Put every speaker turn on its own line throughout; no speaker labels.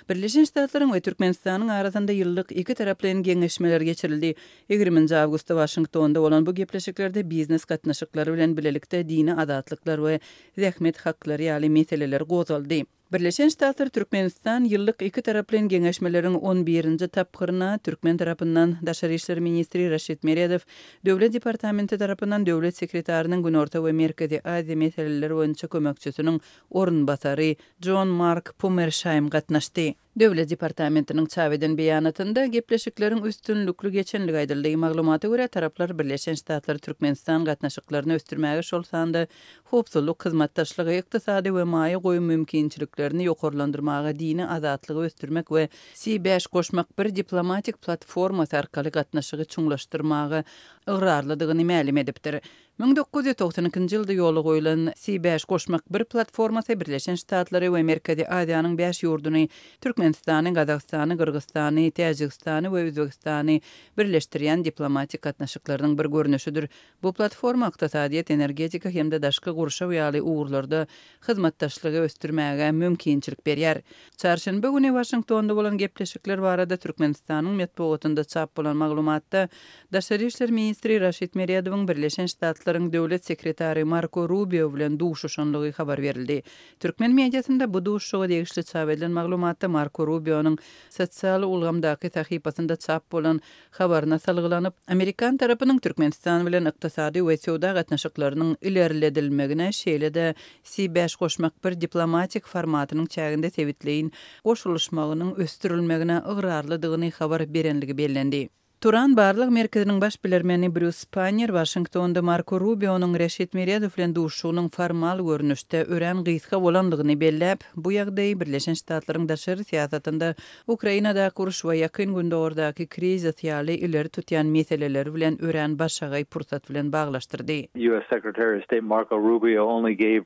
Birleşen Ştatlaryň we Türkmenistanyň arasynda ýyllyk ikitaraplaýyn geňeşmeler geçirildi. Ýigriminji awgustda Waşingtonda bolan bu gepleşiklerde biznes gatnaşyklary bilen bilelikde dini azatlyklar we zähmet haklary ýaly meseleler gozgaldy. Birleşen Ştatlar Türkmenistan ýyllyk ikitaraplaýyn geňeşmeleriň on birinji tapgyryna türkmen tarapyndan daşary işler ministri Raşid Meredow, Döwlet departamenti tarapyndan döwlet sekretarynyň Günorta we Merkezi Aziýa meseleleri boýunça kömekçisiniň orunbasary Jon Mark Pummerşaým gatnaşdy. Döwlet departamentiniň çap eden beýanatynda gepleşikleriň üstünlikli geçenligi aýdyldy. Maglumata görä, taraplar Birleşen Ştatlar-Türkmenistan gatnaşyklaryny ösdürmäge, şol sanda howpsuzlyk hyzmatdaşlygy, ykdysady we maýa goýum mümkinçiliklerini ýokarlandyrmaga, dini azatlygy ösdürmek we C bäş goşmak bir diplomatik platformasy arkaly gatnaşygy çuňlaşdyrmaga ygrarlydygyny mälim edipdir. 1992-nji ýylda ýola goýlan C bäş goşmak bir platformasy Birleşen Ştatlary we Merkezi Aziýanyň bäş ýurduny, Türkmenistany, Gazagystany, Gyrgyzystany, Täjigistany we Özbegistany birleşdirýän diplomatik gatnaşyklarynyň bir görnüşidir. Bu platforma ykdysadyýet, energetika hem-de daşky gurşaw ýaly ugurlarda hyzmatdaşlygy ösdürmäge mümkinçilik berýär. Çarşenbe güni Waşingtonda bolan gepleşikler barada Türkmenistanyň metbugatynda çap bolan maglumatda daşary işler ministri Raşid Meredowyň Birleşen Ştatlaryň döwlet sekretary Marko Rubio bilen duşuşanlygy habar berildi. Türkmen mediasynda bu duşuşyga degişli çap edilen maglumatda Marko Rubionyň sosial ulgamdaky sahypasynda çap bolan Habaryna salgylanyp, amerikan tarapynyň Türkmenistan bilen ykdysady we söwda gatnaşyklarynyň ilerledilmegine, şeýle-de C bäş goşmak bir diplomatik formatynyň çäginde sebitleýin goşulyşmagynyň ösdürilmegine ygrarlydygyny habar berenligi bellendi. Turan barlag merkeziniň baş bilermeni Brýus Spanner Waşingtonda Marko Rubionyň Reşit Meredow bilen duşuşygynyň formal görnüşde örän gysga bolandygyny belläp, bu ýagdaýy Birleşen Ştatlaryň daşary syýasatynda Ukrainadaky uruş we Ýakyn Gündogardaky krizis ýaly ileri tutýan meseleleri bilen örän başagaý pursat bilen baglaşdyrdy.
US Secretary of State Marco Rubio only gave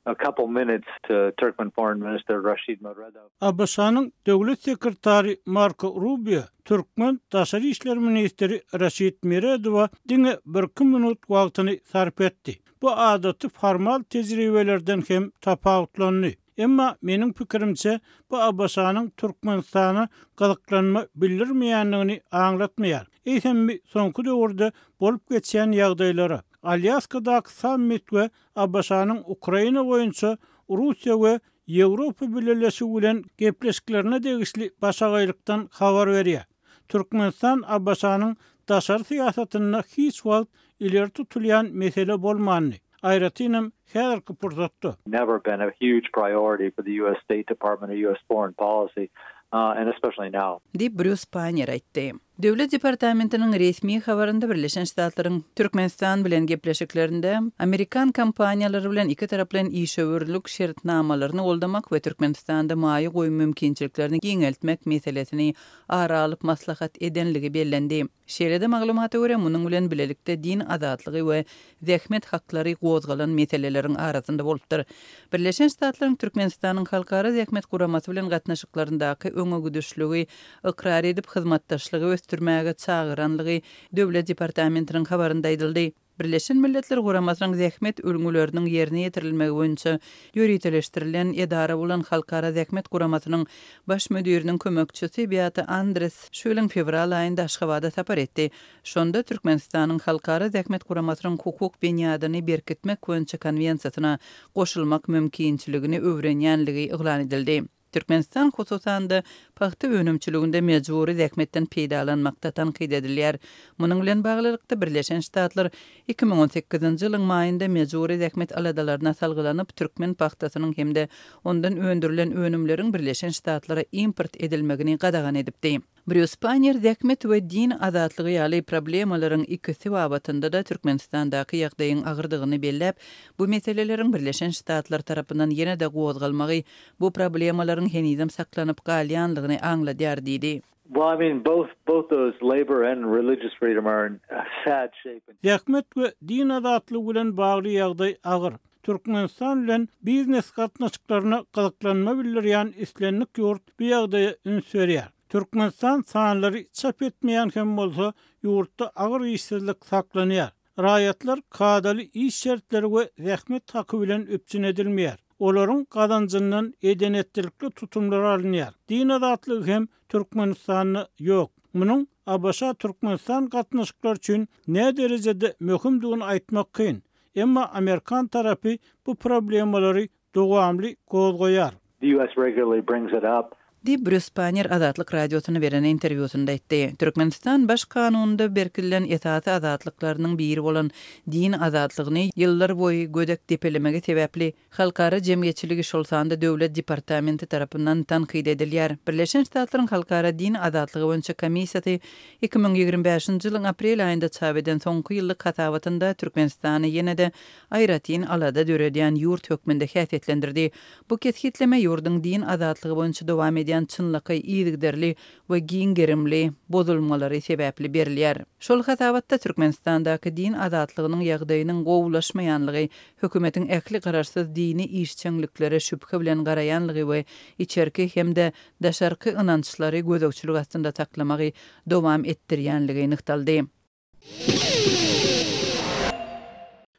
a couple minutes to Turkmen Foreign Minister Rashid Meredow.
ABŞ-nyň Döwlet sekretary Marko Rubio türkmen daşary işler ministri Raşid Meredowa diňe birki minut wagtyny sarp etdi. Bu adaty formal tejribelerden hem tapawutlandy. Emma, meniň pikirimçe, bu ABŞ-nyň Türkmenistana gyzyklanma bildirmeýändigini aňlatmaýar. Eýsem bi soňky döwürde bolup geçýän ýagdaýlara, Alýaskadaky sammit we ABŞ-nyň Ukraina boýunça Russiýa we Ýewropa Bileleşigi bilen gepleşiklerine degişli başagaýlykdan habar berýär. Türkmenistan ABŞ-nyň daşary syýasatynda hiç wagt ileri tutulýan mesele bolmandy, aýratynam häzirki pursatda.
Never been a huge priority for the US State Department or US foreign policy, and especially now.
Diýip, Brýus Paýner aýtdy. Döwlet departamentiniň resmi habarynda Birleşen Ştatlaryň Türkmenistan bilen gepleşiklerinde amerikan kompaniýalary bilen ikitaraplaýyn işewürlik şertnamalaryny goldamak we Türkmenistanda maýa goýum mümkinçiliklerini giňeltmek meselesini ara alyp maslahat edenligi bellendi. Şeýle-de maglumata görä, munuň bilen bilelikde din azatlygy we zähmet haklary gozgalan meseleleriň arasynda bolupdyr. Birleşen Ştatlaryň Türkmenistanyň Halkara Zähmet Guramasy bilen gatnaşyklaryndaky öňegidişligi ykrar edip, hyzmatdaşlygy ösdürmäge çagyranlygy Döwlet departamentiniň habarynda aýdyldy. Birleşen Milletler Guramasynyň zähmet ülňüleriniň ýerine ýetirilmegi boýunça ýöriteleşdirilen edara bolan Halkara Zähmet Guramasynyň Baş müdiriniň kömekçisi Beata Andres şu ýylyň fewral aýynda Aşgabada sapar etdi. Şonda Türkmenistanyň Halkara Zähmet Guramasynyň hukuk binýadyny berkitmek boýunça Konwensiýasyna goşulmak mümkinçiligini öwrenýänligi yglan edildi. Türkmenistan, hususan-da, pagta önümçiliginde mejbury zähmetden peýdalanmakda tankyt edilýär. Munuň bilen baglylykda, Birleşen Ştatlar 2018-nji ýylyň maýynda mejbury zähmet aladalaryna salgylanyp, türkmen pagtasynyň hem-de ondan öndürilen önümleriň Birleşen Ştatlara import edilmegini gadagan edipdi. Brýus Paýner zähmet we din azatlygy ýaly problemalaryň ikisi babatynda-da Türkmenistandaky ýagdaýyň agyrdygyny belläp, bu meseleleriň Birleşen Ştatlar tarapyndan ýene-de gozgalmagy bu problemalaryň henizem saklanyp galýanlygyny aňladýar diýdi.
Well, I mean, both, both those labor and religious freedom are in sad shape.
Zähmet we din azatlygy bilen bagly ýagdaý agyr. Türkmenistan bilen biznes gatnaşyklaryna gyzyklanma bildirýän islendik ýurt bu ýagdaýa üns berýär. Türkmenistan sanlary çap etmeýän hem bolsa, ýurtda agyr işsizlik saklanýar. Raýatlar kadaly iş şertleri we zähmet haky bilen üpjün edilmeýär. Olaryň gazanjyndan eden-etdilikli tutumlar alynýar. Din azatlygy hem Türkmenistanda ýok. Munuň ABŞ-Türkmenistan gatnaşyklary üçin näderejede möhümdigini aýtmak kyn. Emma amerikan tarapy bu problemalary dowamly gozgaýar.
The US regularly brings it up.
Diýip, Brýus Pannier Azatlyk Radiosyna beren interwýusynda aýtdy. Türkmenistan Baş Kanunynda berkidilen esasy azatlyklarynyň biri bolan din azatlygyny ýyllar boýy gödek depelemegi sebäpli, halkara jemgyýetçiligi, şol sanda Döwlet departamenti tarapyndan tankyt edilýär. Birleşen Ştatlaryň Halkara din azatlygy boýunça komissiýasy 2025-nji ýylyň aprel aýynda çap eden soňky ýyllyk hasabatynda Türkmenistany ýene-de aýratyn alada döredýän ýurt hökmünde häsiýetlendirdi. Bu kesgitleme ýurduň din azatlygy boýunça dowam edýän çynlakaý, yzygiderli we giň gerimli bozulmalary sebäpli berilýär. Şol hasabatda Türkmenistandaky din azatlygynyň ýagdaýynyň gowulaşmaýanlygy, hökümetiň ähli garaşsyz dini işjeňliklere şübhe bilen garaýanlygy we içerki hem-de daşarky ynançlary gözegçilik astynda saklamagy dowam etdirýänligi nygtaldy.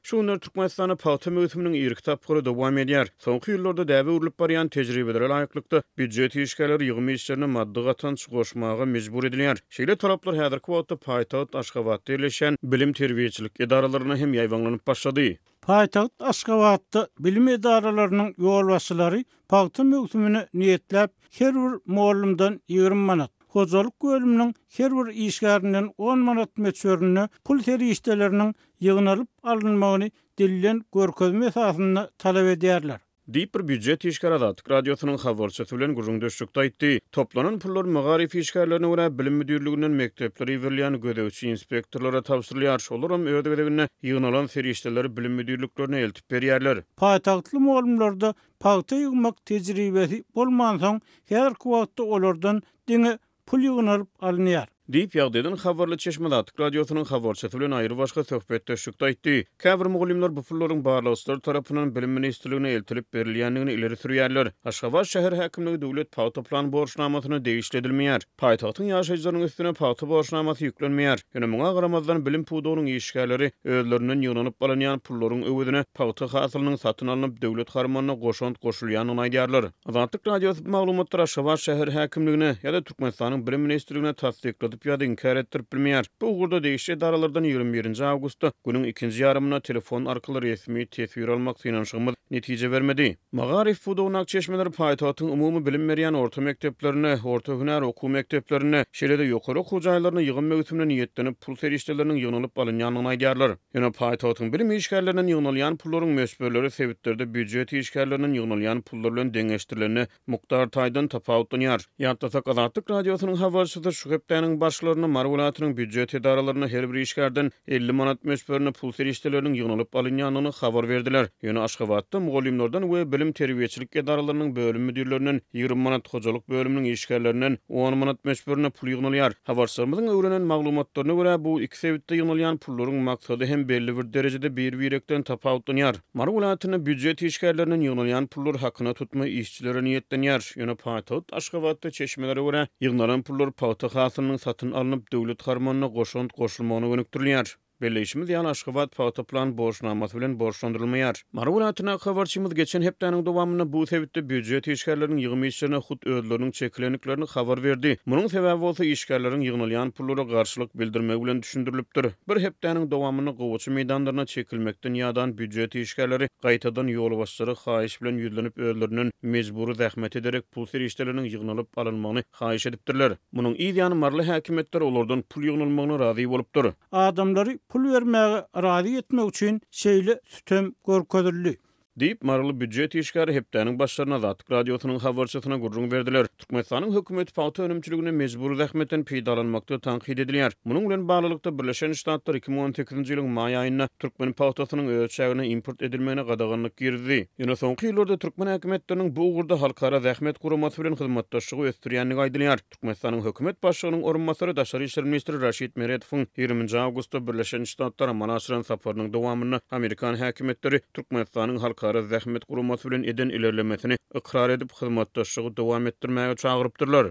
Şu günler Türkmenistanda pagta möwsüminiň irki tapgyry dowam edýär. Soňky ýyllarda däbe öwrülip barýan tejribelere laýyklykda, býujet işgärleri ýygym işlerine maddy gatanç goşmaga mejbur edilýär. Şeýle talaplar häzirki wagtda paýtagt Aşgabatda ýerleşýän bilim-terbiýeçilik edaralaryna hem ýaýbaňlanyp başlady.
Paýtagt Aşgabatda bilim edaralarynyň ýolbaşçylary pagta möwsümine niýetläp her bir mugallymdan 20 manat, hojalyk bölüminiň her bir işgärinden on manat möçberinde pul serişdeleriniň ýygnalyp alynmagyny dilden görkezme esasynda talap edýärler.
Diýip, bir býujet işgäri Azatlyk Radiosynyň habarçysy bilen gürrüňdeşlikde aýtdy. Toplanan pullar magaryf işgärlerine görä bilim müdirliginden mekdeplere iberilýän gözegçi inspektorlara tabşyrylýar. Olaram öz gezeginde ýygnalan serişdeleri bilim müdirliklerine eltip berýärler.
Paýtagtly mugallymlarda pagta ýygmak tejribesi bolmansoň, häzirki wagtda olardan diňe pul ýygnalyp alynýar.
Diýip, ýagdaýdan habarly çeşme Azatlyk Radiosynyň habarçysy bilen aýrybaşga söhbetdeşlikde aýtdy. Käbir mugallymlar bu pullaryň barlagçylar tarapyndan Bilim ministrligine eltilip berilýändigini ileri sürýärler. Aşgabat şäher häkimligi döwlet pagta plan borçnamasyna degişli edilmeýär. Paýtagtyň ýaşaýjylarynyň üstüne pagta borçnamasy ýüklenmeýär. Ýöne muňa garamazdan, bilim pudagynyň işgärleri özlerinden ýygnalyp alynýan pullaryň öwezine pagta hasylynyň satyn alnyp, döwlet harmanyna goşant goşulýandygyny aýdýarlar. Azatlyk Radiosy bu maglumatlary Aşgabat şäher häkimligine ýa-da Türkmenistanyň Bilim ministrligine tassykladyp ýa-da inkär etdirip bilmeýär. Bu ugurda degişli edaralardan 21 nji awgustda günüň ikinji ýarymynda telefon arkaly resmi teswir almak synanyşygymyz netije bermedi. Magaryf pudagyndaky çeşmeler paýtagtyň umumy bilim berýän orta mekdeplerinde, orta hünär okuw mekdeplerinde, şeýle-de ýokary okuw jaýlarynda ýygym möwsümine niýetlenip pul serişdeleriniň ýygnalyp alynýandygyny aýdýarlar. Ýöne paýtagtyň bilim işgärlerinden ýygnalýan pullaryň möçberleri sebitlerde býujet işgärlerinden ýygnalýan pullar bilen deňeşdirilende mukdar taýdan tapawutlanýar. Ýatlasak, Azatlyk Radiosynyň habarçysy şu hepdäniň başlarynda Mary welaýatynyň býujet edaralarynda her bir işgärden 50 manat möçberinde pul serişdeleriniň ýygnalyp alynýandygyny habar berdiler. Ýöne Aşgabatda mugallymlardan we bilim-terbiýeçilik edaralarynyň bölüm müdirlerinden 20 manat, hojalyk bölüminiň işgärlerinden on manat möçberinde pul ýygnalýar. Habarçylarymyzyň öwrenen maglumatlaryna görä, bu iki sebitde ýygnalýan pullaryň maksady hem belli bir derejede bir-birekden tapawutlanýar. Mary welaýatynda býujet işgärlerinden ýygnalýan pullar hakyna tutma işçilere niýetlenýär. Ýöne paýtagt Aşgabatda çeşmelere görä, ýygnalan pullar pagta hasylynyň satyn alnyp, döwlet harmanyna goşant goşulmagyna gönükdirilýär. Belleýşimiz ýaly, Aşgabat pagta plan borçnamasy bilen borçlandyrylmaýar. Mary welaýatyndaky habarçymyz geçen hepdäniň dowamynda bu sebitde býujet işgärleriniň ýygym işlerine hut özleriniň çekilendiklerini habar berdi. Munuň sebäbi bolsa işgärleriň ýygnalýan pullara garşylyk bildirmegi bilen düşündirilipdir. Bir hepdäniň dowamynda gowaça meýdanlaryna çekilmekden ýadan býujet işgärleri gaýtadan ýolbaşçylara haýyş bilen ýüzlenip özlerinden mejbury zähmete derek pul serişdeleriniň ýygnalyp alynmagyny haýyş edipdirler. Munuň yz ýany maryly häkimiýetler olardan pul ýygnalmagyna razy bolupdyr.
Adamlary pul bermäge razy etmek üçin şeýle sütem görkezildi.
Diýip, maryly býujet işgäri hepdäniň başlarynda Azatlyk Radiosynyň habarçysyna gürrüň berdiler. Türkmenistanyň hökümeti pagta önümçiliginde mejbury zähmetden peýdalanmakda tankyt edilýär. Munuň bilen baglylykda, Birleşen Ştatlar 2018-nji ýylyň maý aýynda türkmen pagtasynyň öz çägine import edilmegine gadaganlyk girizdi. Ýöne soňky ýyllarda türkmen häkimiýetleriniň bu ugurda Halkara zähmet guramasy bilen hyzmatdaşlygy ösdürýändigi aýdylýar. Türkmenistanyň hökümet başlygynyň orunbasary, daşary işler ministri Raşid Meredowyň 20-nji awgustda Birleşen Ştatlara amala aşyran saparynyň dowamynda amerikan häkimiýetleri Türkmenistanyň Halkara zähmet guramasy bilen eden ilerlemesini ykrar edip, hyzmatdaşlygy dowam etdirmäge çagyrypdyrlar.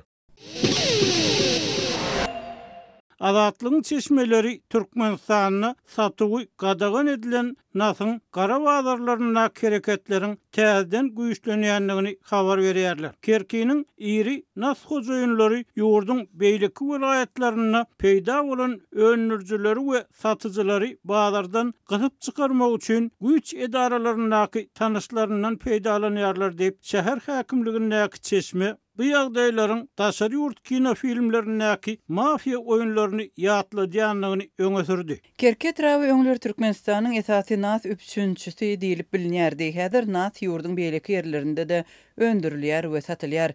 Azatlygyň çeşmeleri Türkmenistanda satuwy gadagan edilen nasyň gara bazarlaryndaky hereketleriň täzeden güýçlenýändigini habar berýärler. Kerkiniň iri nas hojaýynlary ýurduň beýleki welaýatlarynda peýda bolan öndürijileri we satyjylary bazardan gysyp çykarmak üçin güýç edaralaryndaky tanyşlaryndan peýdalanýarlar diýip, şäher häkimligindäki çeşme bu ýagdaýlaryň daşary ýurt kinofilmlerindäki mafiýa oýunlaryny ýatladýandygyny öňe sürdi.
Kerki etraby öňler Türkmenistanyň esasy nas üpjünçisi diýlip bilinýärdi. Häzir nas ýurduň beýleki ýerlerinde-de öndürilýär we satylýar.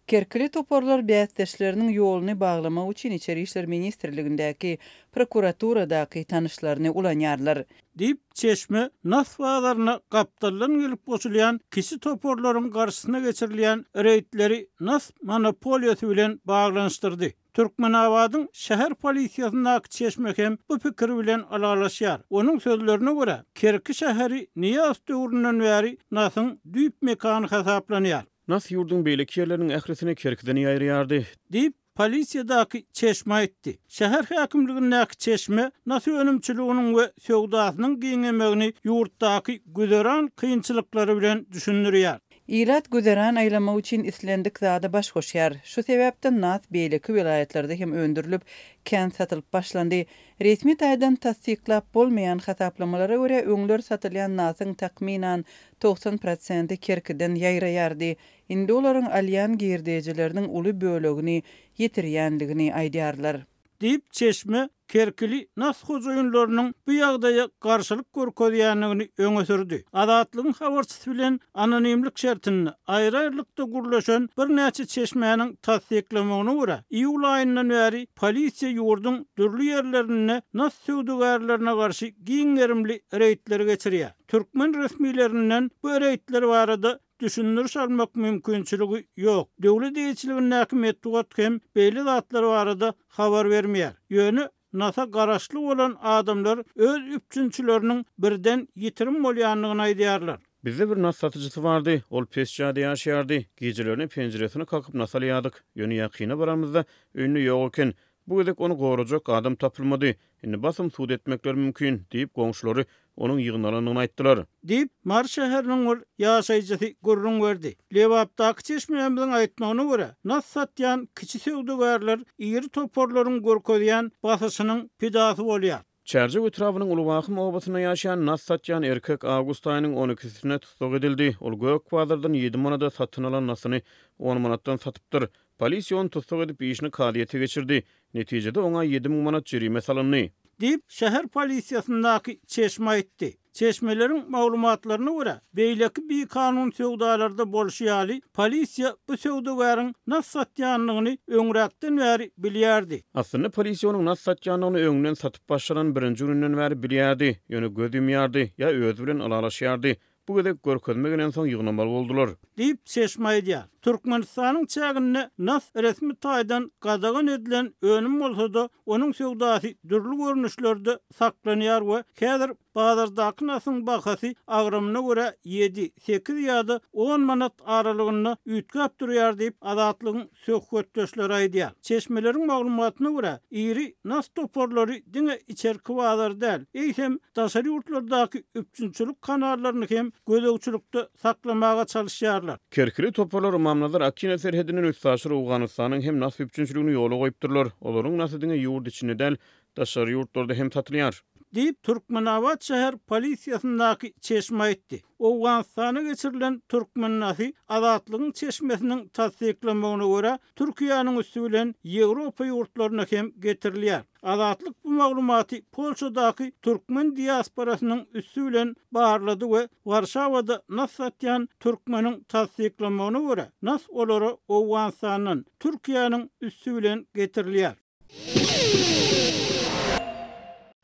Kerkili toparlar bäsdeşleriniň ýoluny baglamak üçin Içeri işler ministrligindäki, prokuraturadaky tanyşlaryny ulanýarlar.
Diýip, çeşme nas bazaryna gapdaldan gelip goşulýan kiçi toparlaryň garşysyna geçirilýän reýdleri nas monopoliýasy bilen baglanyşdyrdy. Türkmenabadyň şäher polisiýasyndaky çeşme hem bu pikir bilen ylalaşýar. Onuň sözlerine görä, Kerki şäheri Nyýazow döwründen bäri nasyň düýp mekany hasaplanýar.
Nas ýurduň beýleki ýerleriniň ählisine Kerkiden ýaýraýardy.
Diýip, polisiýadaky çeşme aýtdy. Şäher häkimligindäki çeşme nas önümçiliginiň we söwdasynyň giňemegini ýurtdaky güzeran kynçylyklary bilen düşündirýär.
Ilat güzeran aýlamak üçin islendik zada baş goşýar. Şu sebäpden nas beýleki welaýatlarda hem öndürilip, kän satylyp başlandy. Resmi taýdan tassyklap bolmaýan hasaplamalara görä, öňler satylýan nasyň takmynan 90 prosenti Kerkiden ýaýraýardy. Indi olaryň alýan girdejileriniň uly bölegini ýitirýändigini aýdýarlar.
Diýip, çeşme kerkili nas hojaýynlarynyň bu ýagdaýa garşylyk görkezýändigini öňe sürdi. Azatlygyň habarçysy bilen anonimlik şertinde aýry-aýrylykda gürleşen birnäçe çeşmäniň tassyklamagyna görä, iýul aýyndan bäri polisiýa ýurduň dürli ýerlerinde nas söwdagärlerine garşy giň gerimli reýdleri geçirýär. Türkmen resmilerinden bu reýdler barada düşündiriş almak mümkinçiligi ýok. Döwlet eýeçiligindäki metbugat hem beýle zatlar barada habar bermeýär. Ýöne NASA garaşly bolan adamlar öz üpjünçileriniň birden ýitirim bolýandygyny aýdýarlar.
Bizde bir nas satyjysy bardy. Ol pes jaýda ýaşaýardy. Gijelerine penjiresini kakyp nas alýardyk. Ýöne ýakyna baranymyzda öýünde ýok eken. Bu gezek ony gorajak adam tapylmady. Indi basym sud etmekleri mümkin, diýip, goňşulary onuň ýygnalandygyny aýtdylar.
Diýip, Mary şäheriniň bir ýaşaýjysy gürrüň berdi. Lebapdaky çeşmämiziň aýtmagyna görä, nas satýan kiçi söwdagärler iri toparlaryň görkezýän basyşynyň pidasy bolýar.
Çärjew etrabynyň Ulubahym obasynda ýaşaýan nas satýan erkek awgust aýynyň on ikisinde tussag edildi. Ol Gök bazardan ýedi manada satyn alan nasyny on manatdan satypdyr. Polisiýa ony tussag edip, işini kazyýete geçirdi. Netijede, oňa 7000 manat jerime salyndy.
Diýip, şäher polisiýasyndaky çeşme aýtdy. Çeşmeleriň maglumatlaryna görä, beýleki bikanun söwdalarda bolşy ýaly, polisiýa bu söwdagäriň nas satýandygyny öňräkden bäri bilýärdi.
Aslynda, polisiýa onuň nas satýandygyny öňden satyp başlanan birinji gününden bäri bilýärdi. Ýöne göz ýumýardy, ýa özi bilen ylalaşýardy. Bu gezek görkezme gelensoň ýygnamaly boldular.
Diýip, çeşme aýdýar. Türkmenistanyň çäginde nas resmi taýdan gadagan edilen önüm bolsa-da, onuň söwdasy dürli görnüşlerde saklanýar we häzir bazardaky nasyň bahasy agramyna görä ýedi, sekiz ýa-da on manat aralygynda üýtgäp durýar diýip, Azatlygyň söhbetdeşleri aýdýar. Çeşmeleriň maglumatyna görä, iri nas toparlary diňe içerki bazary däl, eýsem, daşary ýurtlardaky üpjünçilik kanallaryny hem gözegçilikde saklamaga çalyşýarlar.
Kerkili toparlar Ymamnazar Akina serhedinden üstaşyr Owganystanyň hem nas üpjünçiligini ýola goýupdyrlar. Olaryň nasy diňe ýurt içinde däl, daşary ýurtlarda hem satylýar.
Diýip, Türkmenabat şäher polisiýasyndaky çeşme aýtdy. Owganystana geçirilen türkmen nasy Azatlygyň çeşmesiniň tassyklamagyna görä, Türkiýäniň üsti bilen Ýewropa ýurtlaryna hem getirilýär. Azatlyk bu maglumaty Polşadaky türkmen diasporasynyň üsti bilen barlady we Warşawada nas satýan türkmeniň tassyklamagyna görä, nas olara Owganystandan, Türkiýäniň üsti bilen getirilýär.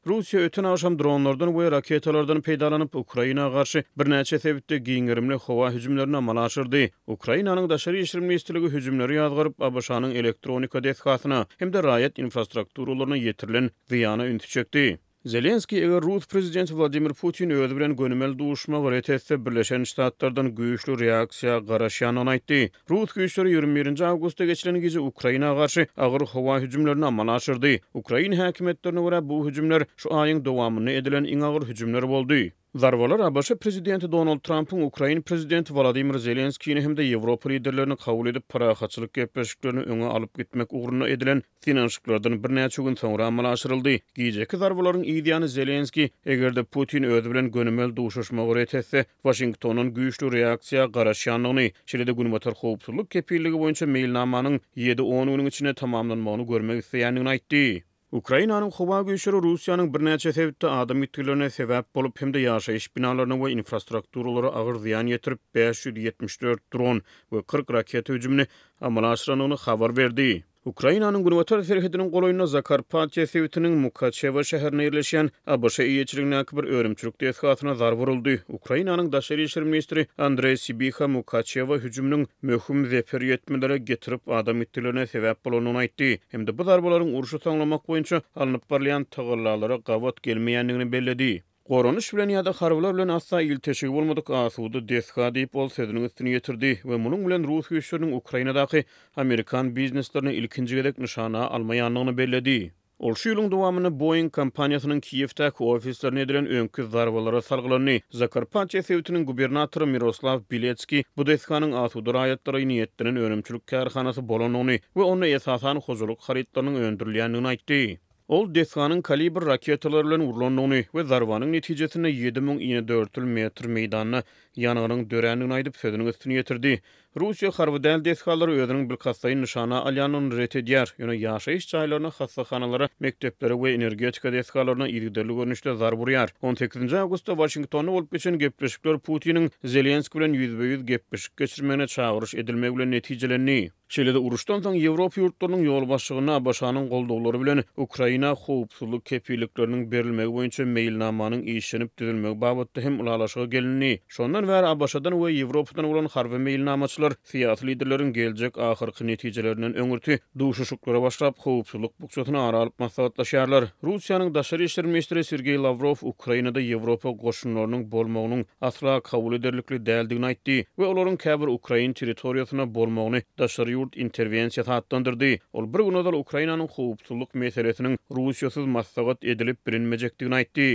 Russiýa öten agşam dronlardan we raketalardan peýdalanyp, Ukraina garşy birnäçe sebitde giň gerimli howa hüjümlerini amala aşyrdy. Ukrainanyň Daşary işler ministrligi hüjümleri ýazgaryp, ABŞ-nyň elektronika desgasyna hem-de raýat infrastrukturalaryna ýetirilen zyýana ünsi çekdi. Zelenskiý eger rus prezidenti Wladimir Putin özi bilen gönümel duşuşmagy ret etse, Birleşen Ştatlardan güýçli reaksiýa garaşýandygyny aýtdy. Rus güýçleri 21 nji awgustda geçilen gije Ukraina garşy agyr howa hüjümlerini amala aşyrdy. Ukrain häkimiýetlerine görä, bu hüjümler şu aýyň dowamynda edilen iň agyr hüjümler boldy. Zarbalar ABŞ prezidenti Donald Trampyň ukrain prezidenti Wolodymyr Zelenskini hem-de Ýewropa liderlerini kabul edip, parahatçylyk gepleşiklerini öňe alyp gitmek ugrunda edilen synanyşyklardan birnäçe gün soňra amala aşyryldy. Gijeki zarbalaryň yz ýany Zelenskiý, eger-de Putin özi bilen gönümel duşuşmagy ret etse, Waşingtondan güýçli reaksiýa garaşýandygyny, şeýle-de Günbatar howpsuzlyk kepilligi boýunça meýilnamanyň ýedi-on günüň içinde tamamlanmagyny görmek isleýändigini aýtdy. Ukrainanyň howa güýçleri Russiýanyň birnäçe sebitde adam ýitgilerine sebäp bolup hem-de ýaşaýyş binalaryna we infrastrukturalara agyr zyýan ýetirip, 574 dron we 40 raketa hüjümini amala aşyrandygyny habar berdi. Ukrainanyň günbatar serhediniň golaýynda Zakarpatýe sebitiniň Mukaçewo şäherinde ýerleşýän ABŞ eýeçiligindäki bir önümçilik desgasyna zarba uruldy. Ukrainanyň daşary işler ministri Andreý Sibiha Mukaçewo hüjüminiň möhüm zeper ýetmelere getirip, adam ýitgilerine sebäp bolandygyny aýtdy hem-de bu zarbalaryň urşy soňlamak boýunça alnyp barylýan tagallalara gabat gelmeýändigini belledi. Goranyş bilen ýa-da harbylar bilen asla ilteşigi bolmadyk asuda desga diýip, ol sözüniň üstüni ýetirdi we munuň bilen rus güýçleriniň Ukrainadaky amerikan bizneslerini ilkinji gezek nyşana almaýandygyny belledi. Ol şu ýylyň dowamynda Boeing kompaniýasynyň Kiýewdäki ofislerine edilen öňki zarbalara salgylandy. Zakarpatýe sebitiniň gubernatory Miroslaw Biletskiý bu desganyň asuda raýatlara niýetlenen önümçilik kärhanasy bolandygyny we onda esasan hojalyk harytlarynyň öndürilýändigini aýtdy. Ol desganyň Kalibr raketalary bilen urlandygyny we zarbanyň netijesinde 7000 inedördül metr meýdanda ýangynyň dörändigini aýdyp, sözüniň üstüni ýetirdi. Russiýa harby däl desgalary özüniň bilkastlaýyn nyşana alýandygyny ret edýär, ýöne ýaşaýyş jaýlaryna, hassahanalara, mekdeplere we energetika desgalaryna yzygiderli görnüşde zarba urýar. On sekizinji awgustda Waşingtonda bolup geçen gepleşikler Putiniň Zelenskiý bilen ýüzbe-ýüz gepleşik geçirmegine çagyryş edilmegi bilen netijelendi. Şeýle-de uruşdan soň Ýewropa ýurtlarynyň ýolbaşçylygynda ABŞ-nyň goldawlary bilen Ukraina howpsuzlyk kepillikleriniň berilmegi boýunça meýilnamanyň işlenip düzülmegi babatda hem ylalaşyga gelindi. Şondan bäri ABŞ-dan we Ýewropadan bolan harby meýilnamaçylar syýasy liderleriň geljek ahyrky netijelerinden öňürti duşuşyklara başlap, howpsuzlyk bukjasyny ara alyp maslahatlaşýarlar. Russiýanyň daşary işler ministri Sergeý Lawrow Ukrainada Ýewropa goşunlarynyň bolmagynyň asla kabul ederlikli däldigini aýtdy we olaryň käbir ukrain territoriýasynda bolmagyny daşary ýurt interwensiýasy atlandyrdy. Ol bir gün ozal Ukrainanyň howpsuzlyk meselesiniň Russiýasyz maslahat edilip bilinmejekdigini aýtdy.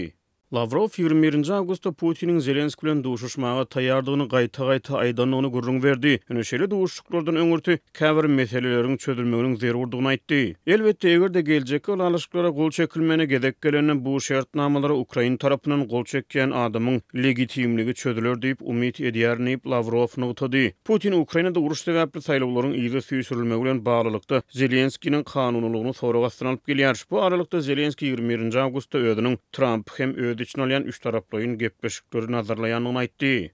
Lawrow 21 nji awgustda Putiniň Zelenskiý bilen duşuşmaga taýýardygyny gaýta-gaýta aýdandygyny gürrüň berdi, ýöne şeýle duşuşyklardan öňürti käbir meseleleriň çözülmeginiň zerurdygyny aýtdy. Elbetde, eger-de geljekki ylalaşyklara gol çekilmegine gezek gelende, bu şertnamalara ukrain tarapyndan gol çekýän adamyň legitimligi çözüler diýip umyt edýärin diýip, Lawrow nygtady. Putin Ukrainada uruş sebäpli saýlawlaryň yza süýşürilmegi bilen baglylykda, Zelenskiniň kanunylygyny sorag astyna alyp gelýär. Bu aralykda, Zelenskiý 21 nji awgustda özüniň Trampy hem öz içine alýan üçtaraplaýyn gepleşikleri nazarlaýandygyny aýtdy.